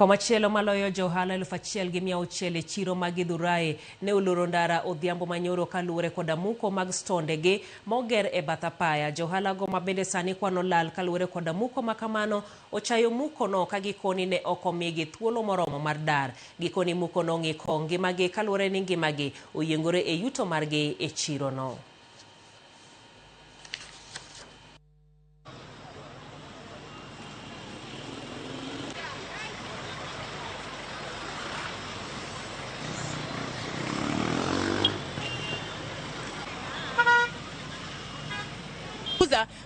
Komachielo maloyo johala 1,600 e chiro mag Githurai ne oloro ndara odhiambo manyoro kaluwore koda muko mag stondegi moger e bath apaya. Johala go mabende sani kwano lal kaluwore koda muko makamano ochayo muko no ka gikoni ne ok omigi thuolo moromo mar dar. Gikoni muko no ng'iko ngimagi kaluwore ni ngimagi oyiengore e yuto margi e chiro no.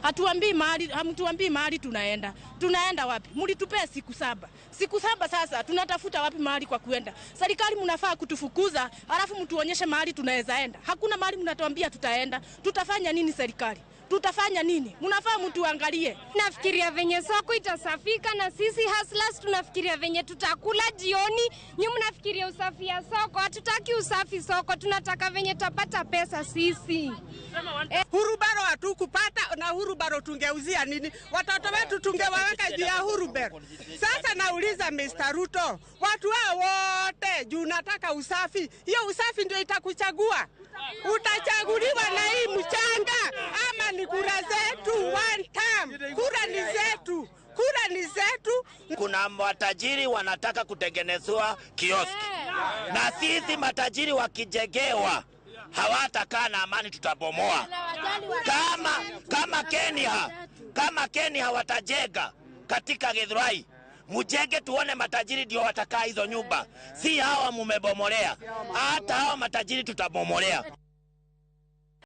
Hatuambii mahali, hamtuambii mahali tunaenda. Tunaenda wapi? Mlitupea siku 7. Siku 7 sasa tunatafuta wapi mahali kwa kuenda? Serikali mnafaa kutufukuza, halafu mtuonyeshe mahali tunaweza enda. Hakuna mahali mnatuambia tutaenda. Tutafanya nini serikali? Tutafanya nini? Mnafaa mtuangalie. Nafikiria venye soko itasafika na sisi hustlers tunafikiria venye tutakula jioni. Nyinyi mnafikiria usafi ya soko. Hatutaki usafi soko, tunataka venye tutapata pesa sisi. Hurubaro hatukupata na hurubaro tungeuzia nini? Watoto wetu tungewaweka juu ya hurubaro. Sasa nauliza Mr. Ruto, watu hao wote juu nataka usafi. Hiyo usafi ndio itakuchagua. Utachaguliwa na hii mchanga ama ni kura zetu one time. Kura ni zetu. Kura ni zetu. Kuna matajiri wanataka kutengenezewa kioski. Na sisi matajiri wakijegewa hawatakaa na amani, tutabomoa. Kama Kenya watajega katika Githurai, mujenge tuone matajiri ndio watakaa hizo nyumba. Si hawa mumebomolea. Hata hawa matajiri tutabomolea.